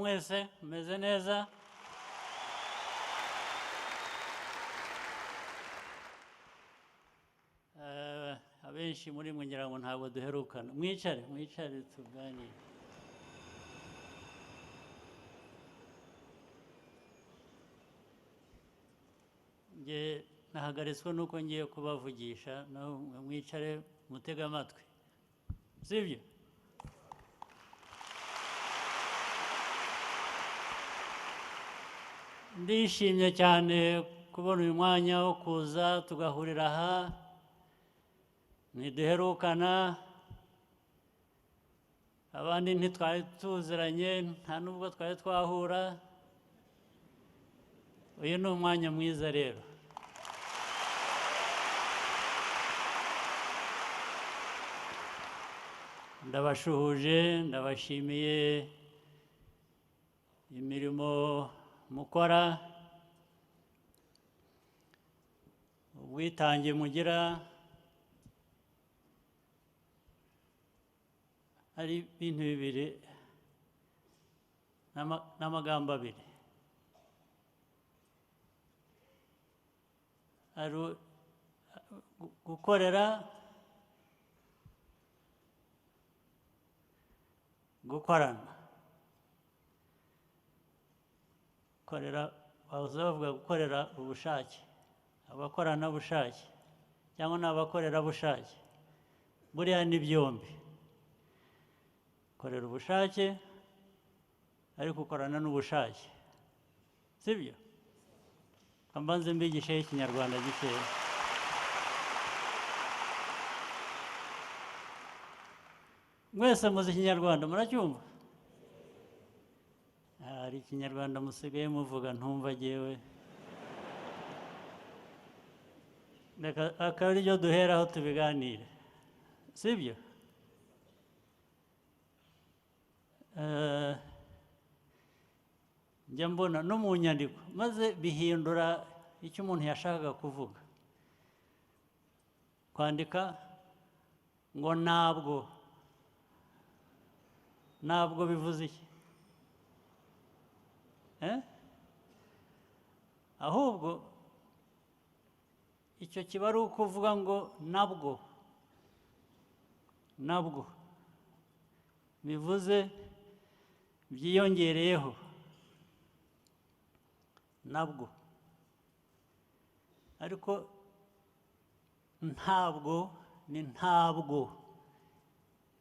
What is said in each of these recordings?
Mwese mumeze neza? Abenshi muri mwe ngira ngo ntabwo duherukana. Mwicare, mwicare tuganire. Nge nahagaritswe nuko ngiye kubavugisha, naho mwe mwicare mutege amatwi, sibyo? Ndishimye cyane kubona uyu mwanya wo kuza tugahurira aha. Ntiduherukana, abandi ntitwari tuziranye, nta nubwo twari twahura. Uyu ni umwanya mwiza rero. Ndabashuhuje, ndabashimiye imirimo mukora, ubwitange mugira. Hari ibintu bibiri n'amagambo abiri. Hari gukorera, gukorana. Korera, bahoze bavuga gukorera ubushake, abakoranabushake cyangwa n'abakorerabushake, buriya ni byombi. Korera ubushake ariko ukorana n'ubushake, sibyo? Mbanze mbigisheho Ikinyarwanda gikeya. Mwese muzi Ikinyarwanda, muracyumva? Hari Ikinyarwanda musigaye muvuga ntumva jyewe. Reka akaba aribyo duheraho tubiganire, sibyo? Njya mbona no mu nyandiko maze bihindura icyo umuntu yashakaga kuvuga. Kwandika ngo ntabwo, ntabwo bivuze iki? Ahubwo icyo kiba ari ukuvuga ngo nabwo, nabwo bivuze byiyongereyeho, nabwo. Ariko ntabwo ni ntabwo,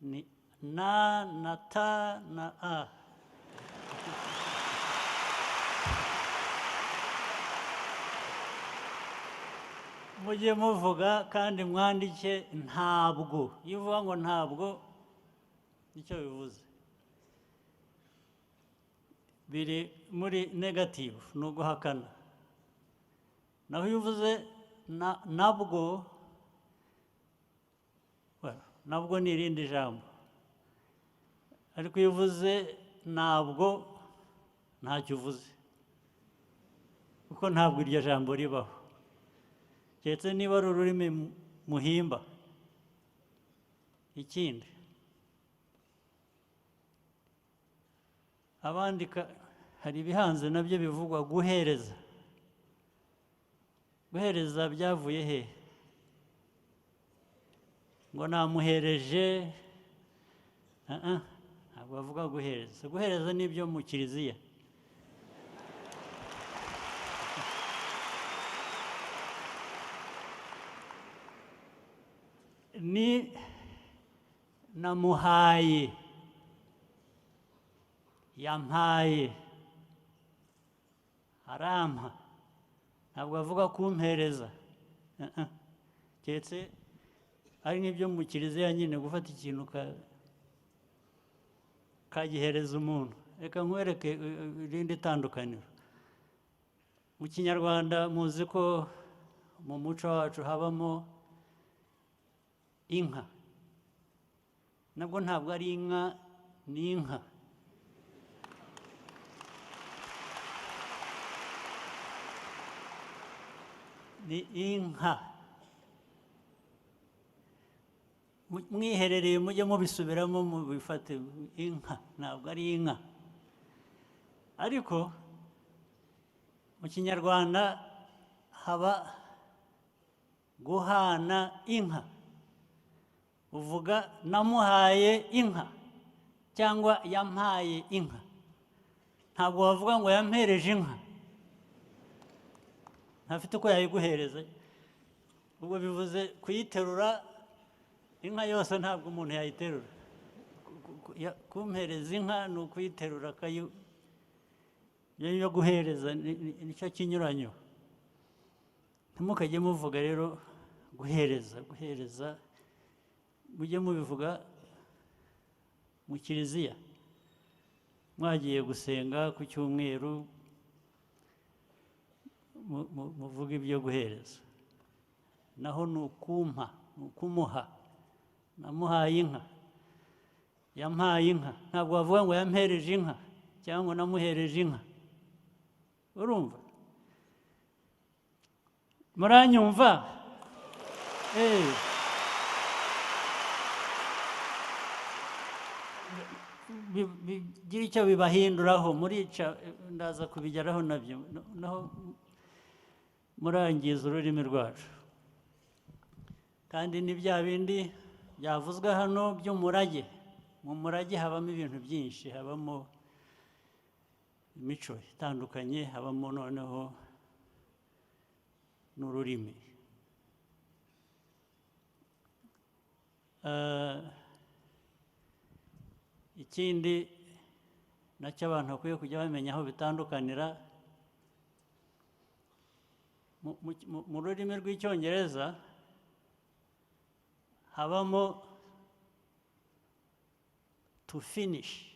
ni na na ta na a. Mujye muvuga kandi mwandike ntabwo. Iyo uvuga ngo ntabwo, nicyo bivuze, biri muri negative, ni uguhakana. Naho iyo uvuze nabwo, well, nabwo ni irindi jambo, ariko iyo uvuze ntabwo ntacyo uvuze, kuko ntabwo iryo jambo ribaho, keretse niba ari ururimi muhimba. Ikindi, abandika hari ibihanze nabyo bivugwa guhereza. Guhereza byavuye he? Ngo namuhereje? Ntabwo bavuga guhereza. Guhereza ni ibyo mu kiliziya. Ni namuhaye, yampaye, arampa. Ntabwo bavuga kumpereza, keretse ari nk'ibyo mu kiliziya nyine, gufata ikintu kagihereza umuntu. Reka nkwereke irindi tandukaniro. Mu Kinyarwanda muzi ko mu muco wacu habamo inka. Nabwo ntabwo ari inka, ni inka. Ni inka. Mwiherereye mujye mubisubiramo mubifate. Inka ntabwo ari inka. Ariko mu Kinyarwanda haba guhana inka. Uvuga "namuhaye inka" cyangwa "yampaye inka". Ntabwo wavuga ngo "yampereje inka". Ntafite uko yayiguhereza. Ubwo bivuze kuyiterura. Inka yose ntabwo umuntu yayiterura. Kumpereza inka ni ukuyiterura akayi. Iyo yo guhereza nicyo kinyuranyo. Ntimukajye muvuga rero guhereza. Guhereza mujye mubivuga mu kiliziya, mwagiye gusenga ku cyumweru, muvuge ibyo guhereza. Naho ni ukumpa, ni ukumuha. Namuhaye inka, yampaye inka. Ntabwo bavuga ngo "yampereje inka" cyangwa ngo "namuhereje inka". Urumva? Muranyumva? Eh. Bigira icyo bibahinduraho. Murica, ndaza kubigeraho nabyo. Naho murangiza ururimi rwacu. Kandi ni bya bindi byavuzwe hano by'umurage. Mu murage habamo ibintu byinshi, habamo imico itandukanye, habamo noneho n'ururimi. Ikindi nacyo abantu bakwiye kujya bamenya aho bitandukanira, mu rurimi rw'Icyongereza habamo to finish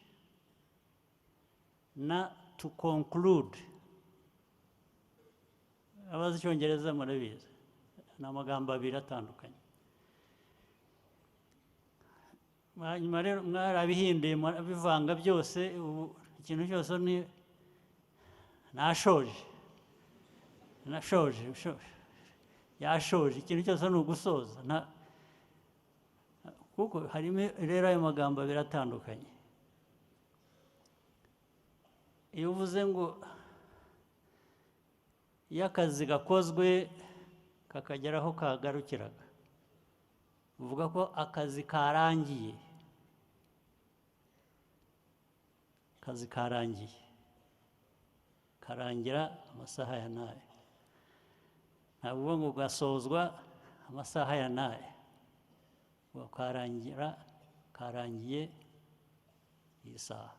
na to conclude. Abazi Icyongereza murabizi, ni amagambo abiri atandukanye. Hanyuma rero mwarabihinduye, murabivanga byose. Ubu ikintu cyose ni "nashoje", "nashoje", "yashoje". Ikintu cyose ni ugusoza. Kuko harimo rero ayo magambo abiri atandukanye. Iyo uvuze ngo iyo akazi gakozwe kakagera aho kagarukiraga, uvuga ko akazi karangiye. Akazi karangiye, karangira amasaha ya n'aya. Ntabwo uvuga ngo gasozwa amasaha ya n'aya. Ngo karangira, karangiye iyi saha.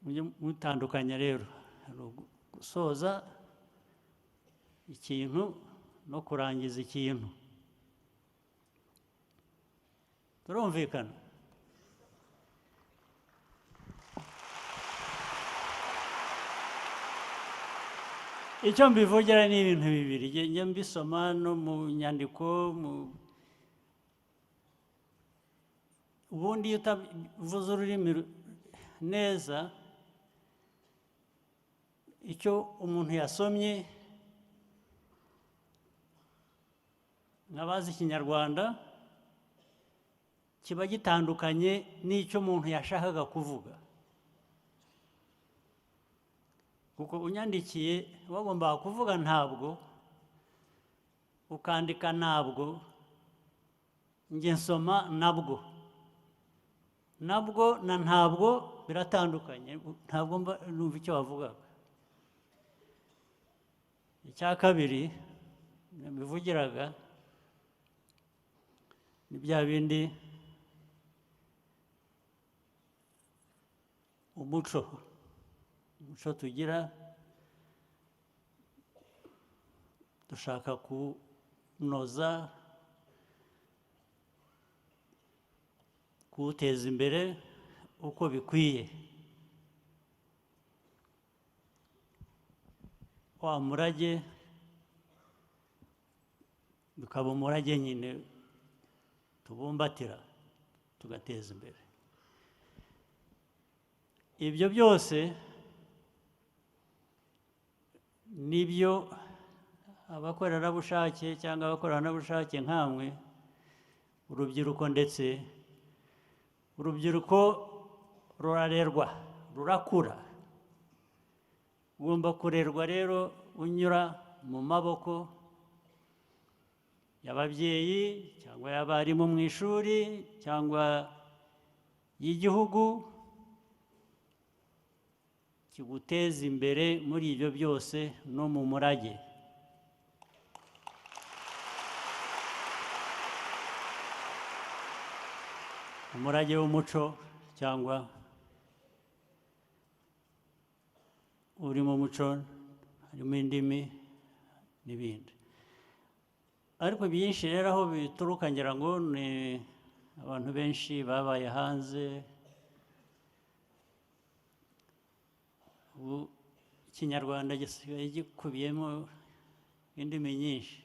Mujye mutandukanya rero: hari gusoza ikintu no kurangiza ikintu. Turumvikana? Icyo mbivugira ni ibintu bibiri. Njya mbisoma no mu nyandiko. Mu ubundi iyo utavuze ururimi neza, icyo umuntu yasomye, nk'abazi Ikinyarwanda, kiba gitandukanye n'icyo umuntu yashakaga kuvuga. Kuko unyandikiye, wagombaga kuvuga "ntabwo", ukandika "ntabwo", njye nsoma "nabwo". "Nabwo" na "ntabwo" biratandukanye. Ntabwo mba numva icyo wavugaga. Icya kabiri nabivugiraga ni bya bindi, umuco tugira, dushaka kunoza, kuwuteza imbere uko bikwiye, wa murage bikaba umurage nyine tubumbatira, tugateza imbere. Ibyo byose nibyo abakorerabushake cyangwa abakoranabushake nkamwe, urubyiruko. Ndetse urubyiruko rurarerwa, Rurakura. Ugomba kurerwa rero unyura mu maboko y'ababyeyi cyangwa y'abarimu mu ishuri cyangwa y'igihugu kiguteza imbere muri ibyo byose no mu murage. Umurage w'umuco cyangwa uri mu muco, harimo indimi n'ibindi. Ariko byinshi rero aho bituruka ngira ngo ni abantu benshi babaye hanze. Ubu Ikinyarwanda gisigaye gikubiyemo indimi nyinshi.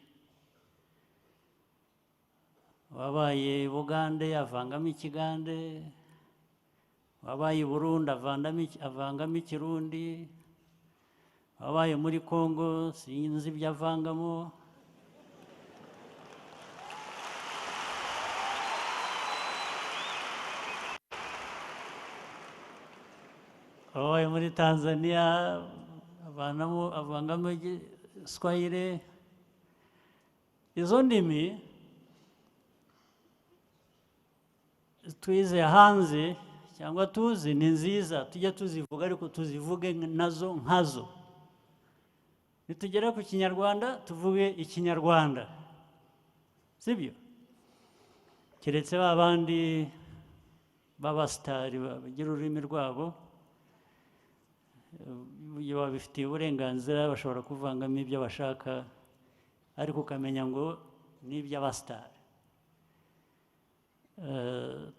Wabaye Bugande avangamo Ikigande, wabaye Burundi avangamo Ikirundi, wabaye muri Kongo sinzi ibyo avangamo. Wabaye muri Tanzania avangamo Igiswahili. Izo ndimi twize hanze cyangwa tuzi ni nziza, tujye tuzivuga ariko tuzivuge nazo nkazo. Nitugera ku Kinyarwanda tuvuge Ikinyarwanda, sibyo? Keretse ba bandi b'abasitari bagira ururimi rwabo, iyo babifitiye uburenganzira bashobora kuvangamo ibyo bashaka, ariko ukamenya ngo ni iby'abasitari.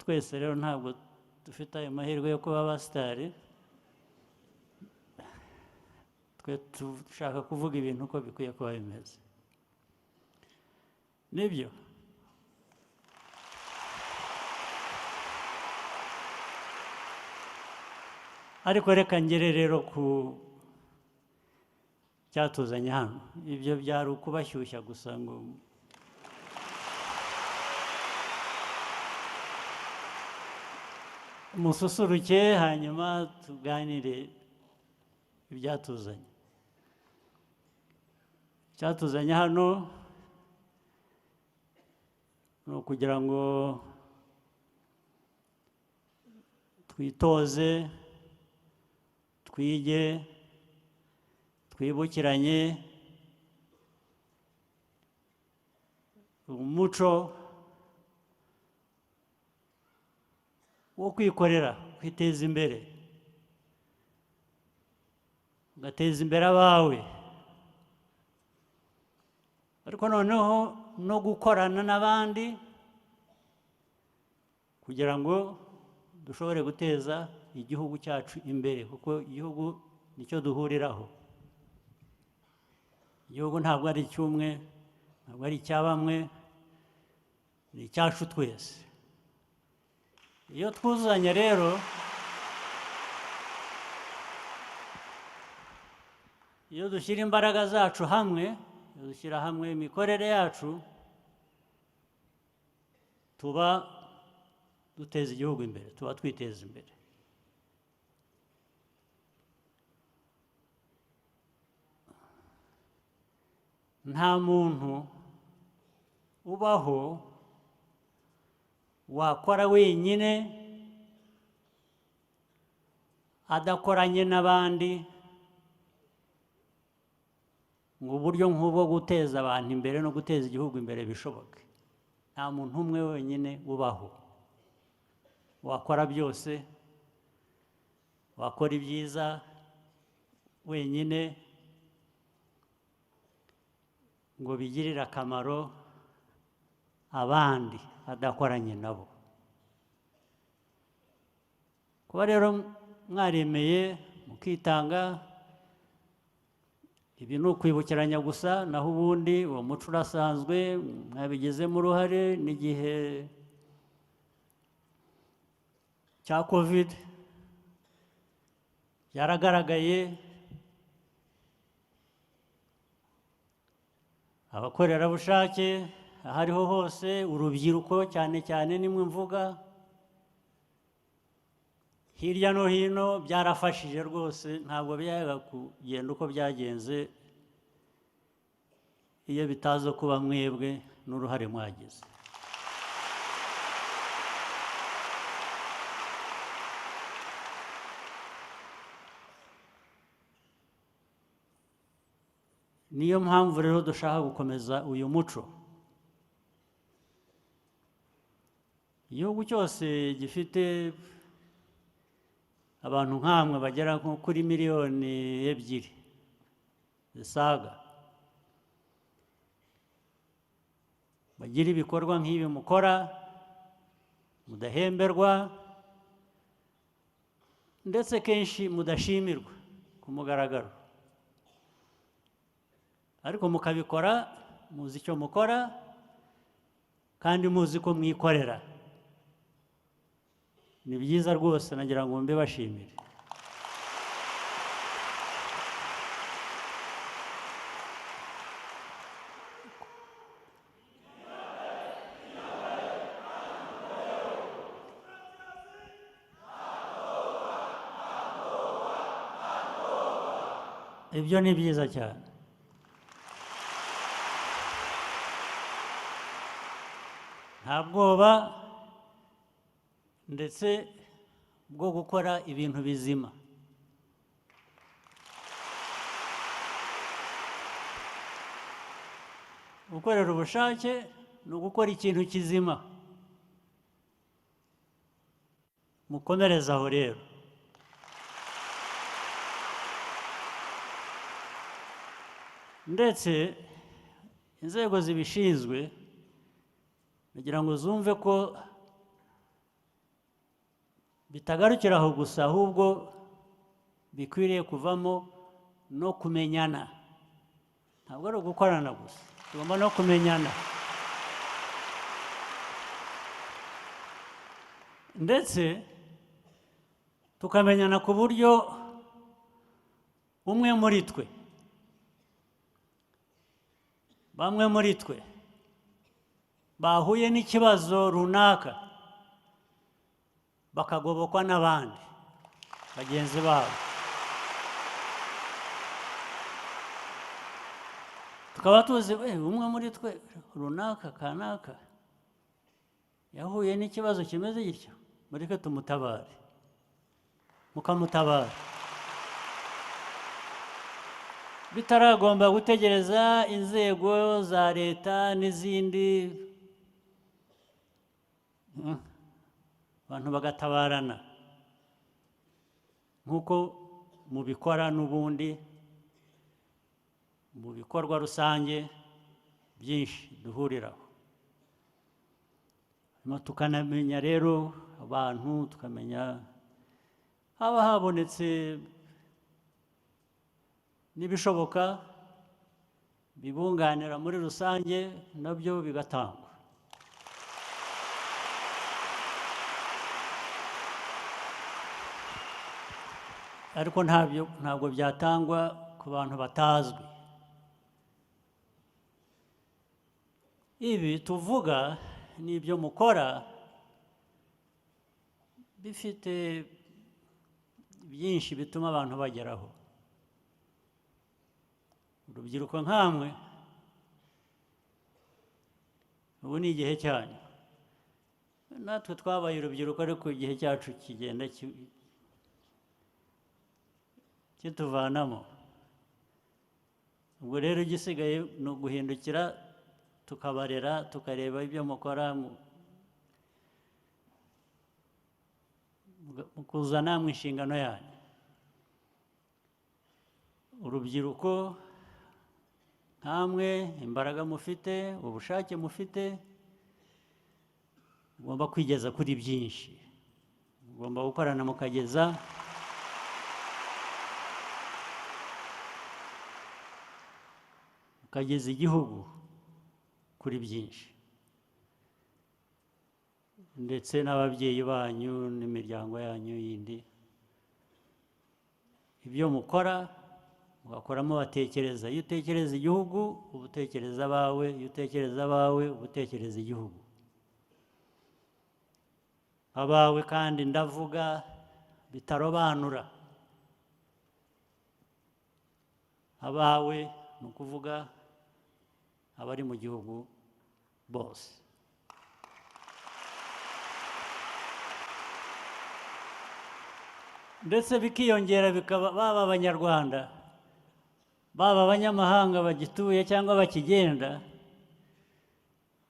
Twese rero ntabwo dufite ayo mahirwe yo kuba abasitari, twe dushaka kuvuga ibintu uko bikwiye kuba bimeze, nibyo? Ariko reka ngere rero ku cyatuzanye hano. Ibyo byari ukubashyushya gusa ngo mususuruke, hanyuma tuganire ibyatuzanye. Icyatuzanye hano ni ukugira ngo twitoze, twige, twibukiranye umuco wo kwikorera, kwiteza imbere, ugateza imbere abawe, ariko noneho no gukorana n'abandi kugira ngo dushobore guteza igihugu cyacu imbere, kuko igihugu nicyo duhuriraho. Igihugu ntabwo ari icy'umwe, ntabwo ari icya bamwe, ni icyacu twese. Iyo twuzuzanya rero, iyo dushyira imbaraga zacu hamwe, iyo dushyira hamwe imikorere yacu, tuba duteza igihugu imbere, tuba twiteza imbere. Nta muntu ubaho wakora wenyine adakoranye n'abandi ngo uburyo nk'ubwo guteza abantu imbere no guteza igihugu imbere bishoboke. Nta muntu umwe wenyine ubaho wakora byose, wakora ibyiza wenyine ngo bigirire akamaro abandi adakoranye nabo. Kuba rero mwaremeye mukitanga, ibi ni ukwibukiranya gusa, naho ubundi uwo muco urasanzwe, mwabigizemo uruhare n'igihe cya Covid byaragaragaye, abakorerabushake ahariho hose, urubyiruko cyane cyane nimwe mvuga, Hirya no hino byarafashije rwose, ntabwo byajyaga kugenda uko byagenze iyo bitaza kuba mwebwe n'uruhare mwagize. Niyo mpamvu rero dushaka gukomeza uyu muco. Igihugu cyose gifite abantu nkamwe bagera nko kuri 2 miliyoni zisaga, bagira ibikorwa nk'ibi mukora, mudahemberwa, ndetse kenshi mudashimirwa ku mugaragaro, ariko mukabikora muzi icyo mukora kandi muzi ko mwikorera. Ni byiza rwose, nagira ngo mbibashimire. Ibyo ni byiza cyane. Nta bwoba ndetse bwo gukora ibintu bizima. Gukorera ubushake ni ugukora ikintu kizima. Mukomereze aho rero. Ndetse inzego zibishinzwe kugira ngo zumve ko bitagarukira aho gusa, ahubwo bikwiriye kuvamo no kumenyana. Ntabwo ari ugukorana gusa, tugomba no kumenyana, ndetse tukamenyana ku buryo umwe muri twe, bamwe muri twe bahuye n'ikibazo runaka, bakagobokwa n'abandi bagenzi babo, tukaba tuzi umwe muri twe runaka kanaka yahuye n'ikibazo kimeze gityo, mureke tumutabare, mukamutabara bitaragomba gutegereza inzego za leta n'izindi. Abantu bagatabarana nk'uko mubikora n'ubundi mu bikorwa rusange byinshi duhuriraho. Tukanamenya rero abantu, tukamenya haba habonetse n'ibishoboka bibunganira muri rusange, nabyo bigatangwa. Ariko ntabwo byatangwa ku bantu batazwi. Ibi tuvuga n'ibyo mukora bifite byinshi bituma abantu bageraho. Urubyiruko nkamwe, ubu ni igihe cyanyu. Natwe twabaye urubyiruko, ariko igihe cyacu kigenda kituvanamo. Ubwo rero igisigaye ni uguhindukira tukabarera, tukareba ibyo mukora, mukuzana mu inshingano yanyu. Urubyiruko nkamwe, imbaraga mufite, ubushake mufite, mugomba kwigeza kuri byinshi, mugomba gukorana mukageza igihugu kuri byinshi, ndetse n'ababyeyi banyu n'imiryango yanyu yindi. Ibyo mukora mugakoramo batekereza. Iyo utekereza igihugu uba utekereza abawe, iyo utekereza abawe uba utekereza igihugu. Abawe kandi ndavuga Bitarobanura abawe, ni ukuvuga abari mu gihugu bose. Ndetse bikiyongera bikaba baba Abanyarwanda, baba abanyamahanga bagituye cyangwa bakigenda,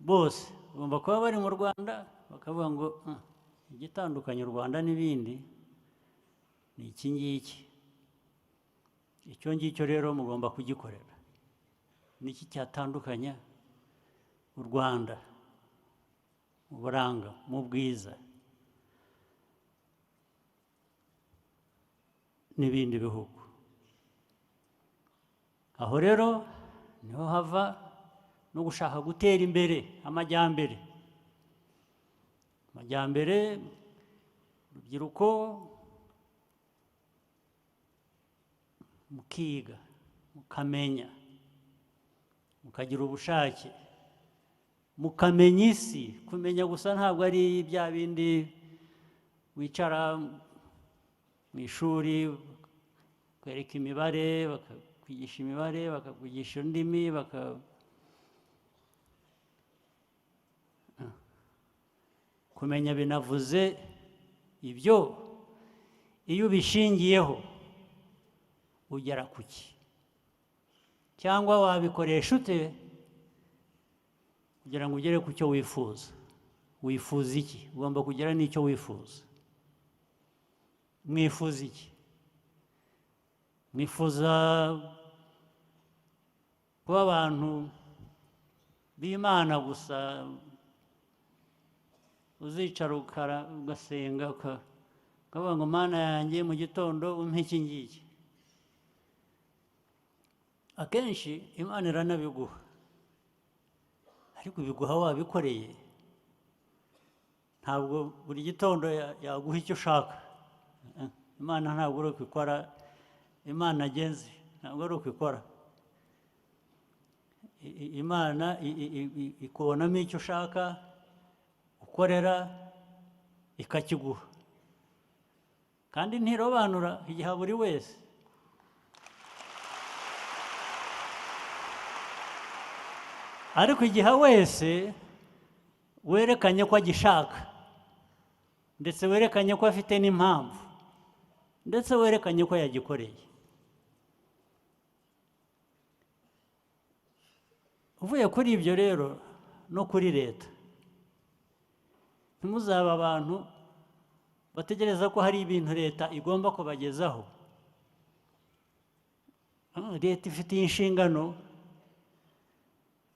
bose bagomba kuba bari mu Rwanda bakavuga ngo igitandukanya u Rwanda n'ibindi ni iki ngiki. Icyo ngicyo rero mugomba kugikorera. Ni iki cyatandukanya u Rwanda mu buranga, mu bwiza n'ibindi bihugu? Aho rero niho hava no gushaka gutera imbere, amajyambere. Amajyambere, urubyiruko mukiga, mukamenya, mukagira ubushake, mukamenya isi. Kumenya gusa ntabwo ari bya bindi wicara mu ishuri bakwereka imibare, bakakwigisha imibare, bakakwigisha indimi, kumenya binavuze ibyo iyo ubishingiyeho ugera kuki, cyangwa wabikoresha ute kugira ngo ugere ku cyo wifuza. Wifuza iki? Ugomba kugera n'icyo wifuza. Mwifuza iki? Mwifuza kuba abantu b'Imana gusa, uzicara ugasenga ukavuga ngo Mana yanjye mu gitondo umpe iki ngiki? Akenshi Imana iranabiguha, ariko ibiguha wabikoreye. Ntabwo buri gitondo yaguha icyo ushaka. Imana ntabwo ari uko ikora. Imana agenzi ntabwo ari uko ikora. Imana ikubonamo icyo ushaka ukorera, ikakiguha, kandi ntirobanura, igiha buri wese. Ariko igihe wese werekanye ko agishaka, ndetse werekanye ko afite n'impamvu, ndetse werekanye ko yagikoreye. Uvuye kuri ibyo rero no kuri leta, ntimuzabe abantu bategereza ko hari ibintu leta igomba kubagezaho. Leta ifitiye inshingano,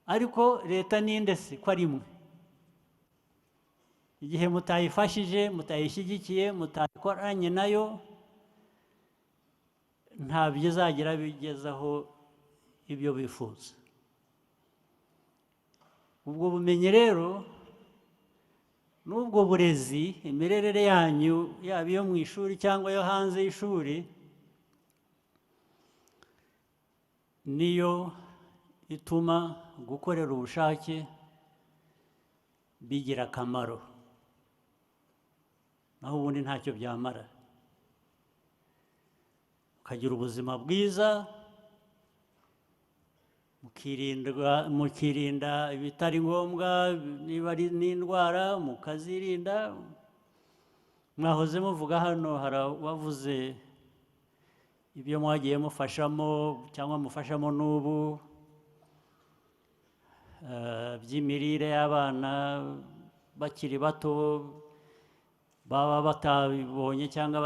ariko leta ninde se ko ari mwe? Igihe mutayifashije, mutayishyigikiye, mutakoranye nayo, ntabyo izagira bigezaho ibyo bifuza. Ubwo bumenyi rero n'ubwo burezi, imirerere yanyu yaba iyo mu ishuri cyangwa iyo hanze y'ishuri, niyo ituma gukorera ubushake bigira akamaro, naho ubundi ntacyo byamara. Ukagira ubuzima bwiza, mukirinda ibitari ngombwa, niba ari n'indwara mukazirinda. Mwahoze muvuga hano, hari uwavuze ibyo mwagiye mufashamo cyangwa mufashamo n'ubu, by'imirire y'abana bakiri bato, baba batabibonye cyangwa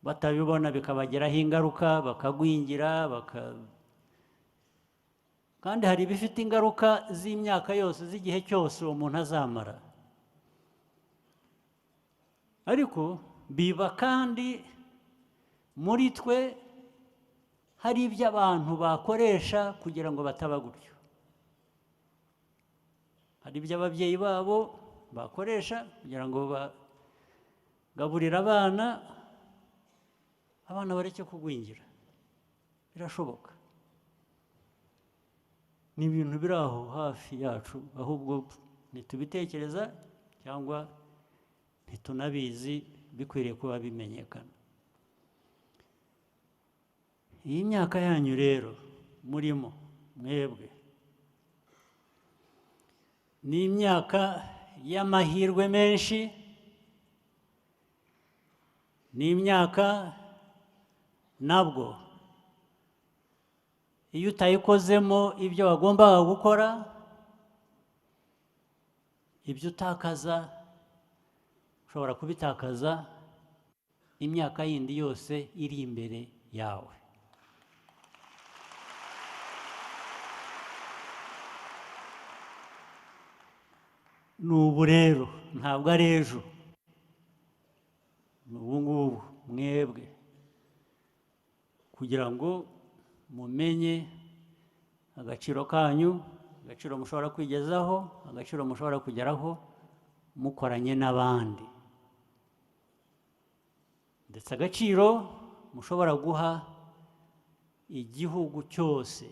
batabibona bikabagiraho ingaruka, bakagwingira, kandi hari ibifite ingaruka z'imyaka yose, z'igihe cyose uwo muntu azamara. Ariko biba kandi muri twe hari ibyo abantu bakoresha kugira ngo bataba gutyo. Hari ibyo ababyeyi babo bakoresha kugira ngo bagaburire abana, abana bareke kugwingira. Birashoboka, ni ibintu biri aho hafi yacu, ahubwo ntitubitekereza cyangwa Ntitunabizi, bikwiriye kuba bimenyekana. Iyi myaka yanyu rero murimo mwebwe ni imyaka y'amahirwe menshi, ni imyaka nabwo iyo utayikozemo ibyo wagombaga gukora, ibyo utakaza ushobora kubitakaza imyaka yindi yose iri imbere yawe. Ni ubu rero, ntabwo ari ejo, ni ubu ngubu mwebwe, kugira ngo mumenye agaciro kanyu, agaciro mushobora kwigezaho, agaciro mushobora kugeraho mukoranye n'abandi, ndetse agaciro mushobora guha igihugu cyose,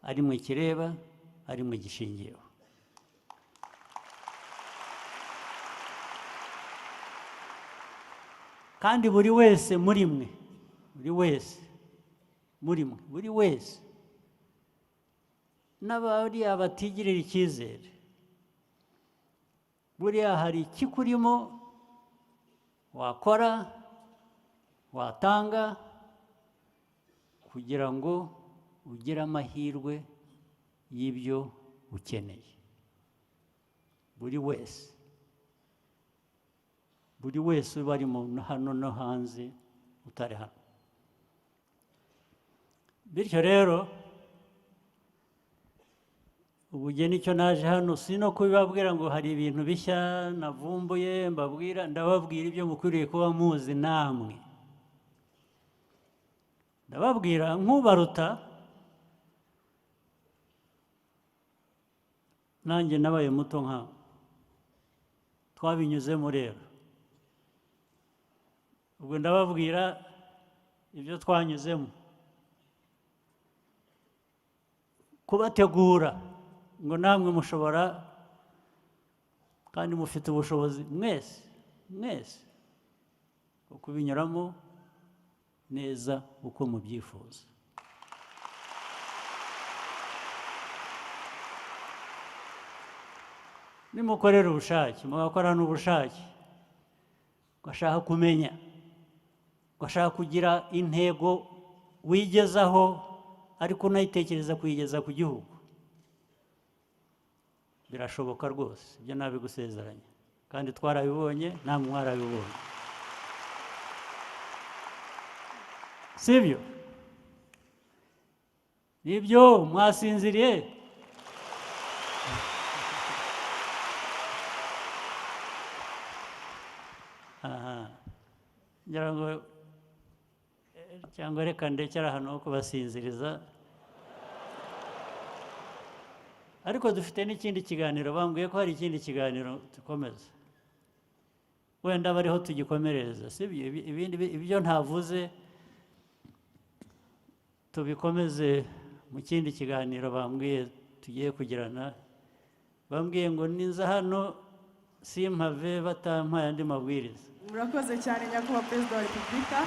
ari mwe kireba, ari mwe gishingiyeho. Kandi buri wese muri mwe, buri wese muri mwe, buri wese, n'abariya batigirira icyizere, buriya hari ikikurimo wakora, watanga kugira ngo ugire amahirwe y'ibyo ukeneye. Buri wese, buri wese uba ari hano no hanze utari hano. Bityo rero ubugeni icyo naje hano si no kubibabwira ngo hari ibintu bishya navumbuye mbabwira, ndababwira ibyo mukwiriye kuba muzi namwe. Ndababwira nk'ubaruta, nanjye nabaye muto nkawe, twabinyuzemo rero. Ubwo ndababwira ibyo twanyuzemo, kubategura ngo namwe mushobora kandi mufite ubushobozi mwese mwese bwo kubinyuramo neza uko mubyifuza. Nimukorera ubushake, mugakorana ubushake, ugashaka kumenya, ugashaka kugira intego wigezaho ariko unayitekereza kuyigeza ku gihugu, birashoboka rwose, ibyo nabigusezeranya, kandi twarabibonye, namwe mwarabibonye, sibyo? Nibyo, mwasinziriye? Aha, ngira ngo cyangwa reka ndekere ahantu ho kubasinziriza, ariko dufite n'ikindi kiganiro, bambwiye ko hari ikindi kiganiro dukomeza, wenda bariho tugikomereza, sibyo? Ibindi ibyo ntavuze tubikomeze mu kindi kiganiro bambwiye tugiye kugirana. Bambwiye ngo niza hano simpave batampaye andi mabwiriza. Murakoze cyane, Nyakubahwa Perezida wa Repubulika.